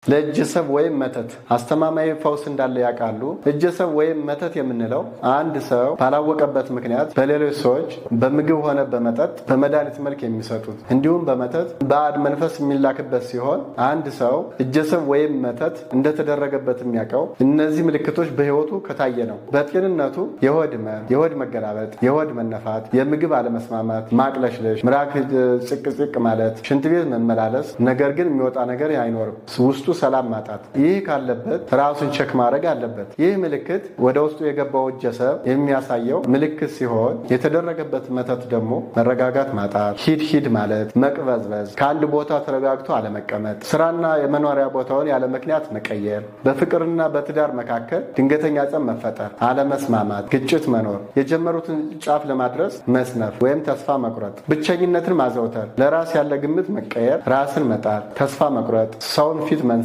ለእጀ ሰብ ወይም መተት አስተማማኝ ፈውስ እንዳለ ያውቃሉ? እጀ ሰብ ወይም መተት የምንለው አንድ ሰው ባላወቀበት ምክንያት በሌሎች ሰዎች በምግብ ሆነ በመጠጥ በመድኃኒት መልክ የሚሰጡት እንዲሁም በመተት ባዕድ መንፈስ የሚላክበት ሲሆን፣ አንድ ሰው እጀ ሰብ ወይም መተት እንደተደረገበት የሚያውቀው እነዚህ ምልክቶች በሕይወቱ ከታየ ነው። በጤንነቱ የሆድ ህመም፣ የሆድ መገላበጥ፣ የሆድ መነፋት፣ የምግብ አለመስማማት፣ ማቅለሽለሽ፣ ምራቅ ጭቅጭቅ ማለት፣ ሽንት ቤት መመላለስ፣ ነገር ግን የሚወጣ ነገር አይኖርም፣ ውስጡ ሰላም ማጣት። ይህ ካለበት ራሱን check ማድረግ አለበት። ይህ ምልክት ወደ ውስጡ የገባው እጀ ሰብ የሚያሳየው ምልክት ሲሆን፣ የተደረገበት መተት ደግሞ መረጋጋት ማጣት፣ ሂድ ሂድ ማለት፣ መቅበዝበዝ፣ ከአንድ ቦታ ተረጋግቶ አለመቀመጥ፣ ስራና የመኖሪያ ቦታውን ያለ ምክንያት መቀየር፣ በፍቅርና በትዳር መካከል ድንገተኛ ጸብ መፈጠር፣ አለመስማማት፣ ግጭት መኖር፣ የጀመሩትን ጫፍ ለማድረስ መስነፍ ወይም ተስፋ መቁረጥ፣ ብቸኝነትን ማዘውተር፣ ለራስ ያለ ግምት መቀየር፣ ራስን መጣል፣ ተስፋ መቁረጥ፣ ሰውን ፊት መንሳት፣